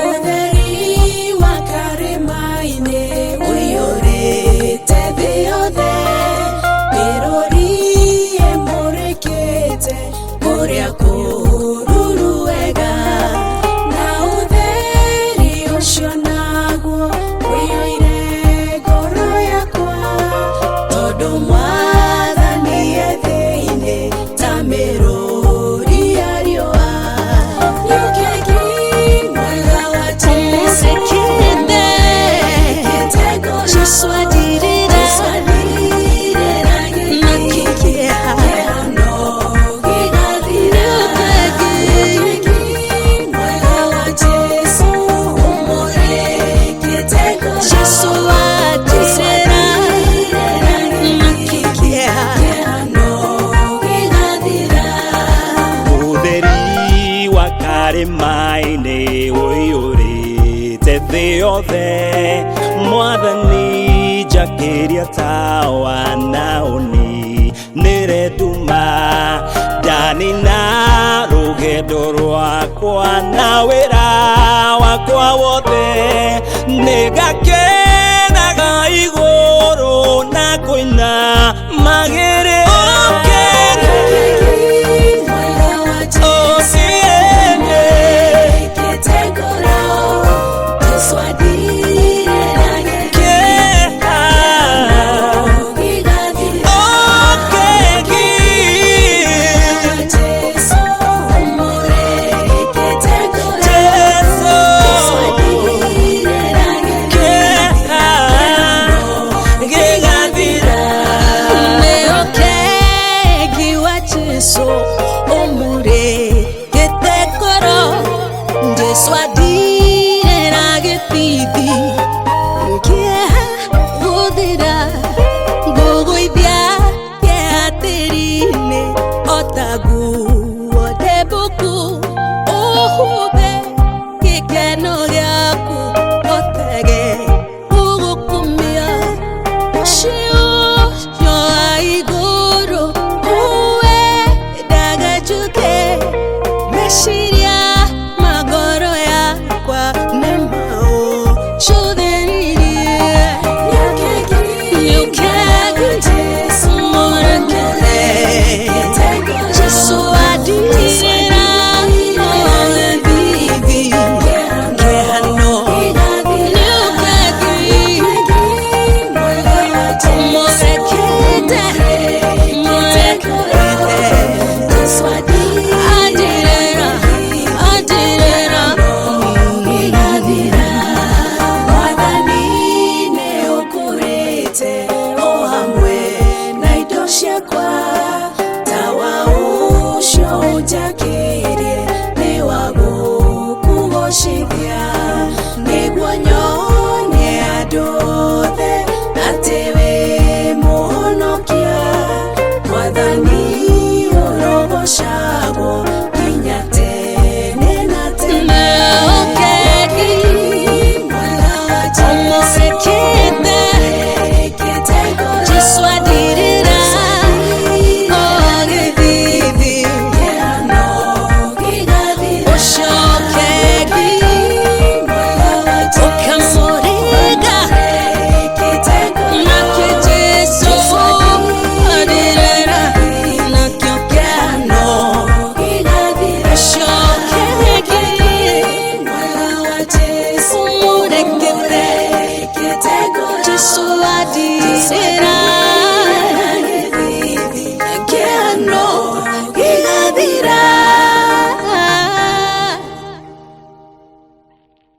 Ũtheri wa karĩma-inĩ ũiyũrĩte thĩ yothe, mĩrũri ĩmũrĩkĩte kũrĩa kũruru wega, na ũtheri ũcio naguo ũiyũire ngoro yakwa, tondũ Mwathani e thĩinĩ ta mĩrũri ya riũa. Nĩũkĩki mwega wa Jesũ, ũmũrĩkĩte ngoro, Jesu adirira Jesu adirira nakĩkĩeha kĩhano gĩgathira. Nĩũkĩki mwega wa Jesũ, ũmũrĩkĩte ngoro, Jesu adirira nakĩkĩeha kĩhano gĩgathira. Ũtheri wa karĩma-inĩ ũiyũrĩte thĩ yothe, Mwathani njakĩria tawa na ũninĩre nduma, ndanina rũgendo rwakwa na wĩra wakwa wothe, nĩngakenaga igũrũ na kũina magĩrĩ Mwega wa Jesũ, ũmũrĩkĩte ngoro, Jesũ adirira kĩhano gĩgathira. Jesũ, ũmũrĩkĩte ngoro, Jesũ adirira kĩhano gĩgathira. Nĩũkegi wa Jesu ũmũrĩkĩte ngoro, Jesu adirĩra gĩthithi kĩeha gũthira, ngũgũithia kĩeha tĩri-inĩ o ta nguo ndembũku, ũhumbe gĩkeno gĩaku ũtege ũgũkumia ũcio ũcio wa igũrũ ũwendaga njuke, meciria ma ngoro yakwa nĩ maũcũthĩrĩrie. Nĩũkegi Jesũ, mũrekere ũmũrĩkĩte ngoro, Jesu adirĩra gĩthithi kĩhano nĩũkegi mũrekete mũrekete adirĩra adirĩra. Mwathani nĩũkũrĩte o hamwe na indo ciakwa, tawa ũcio ũnjakĩirie nĩ wa gũkũgocithia, nĩguo nyonie andũ othe atĩ wĩ mũhonokia. Mwathani ũrogocagwo nginya tene na tene. Nĩũkegi Mwega wa Jesũ, ũmũrekete ũmũrĩkĩte ngoro, Jesu adirĩra o gĩthithi kĩhano gĩgathira. ũcokegi Mwega wa Jesũ, ũkamũriga ũmũrĩkĩte ngoro, nakĩo Jesu adirĩra nakĩo kĩhano gĩgathira. ũcokegi Mwega wa Jesũ, ũmũrekete ũmũrĩkĩte ngoro, Jesu adirĩra.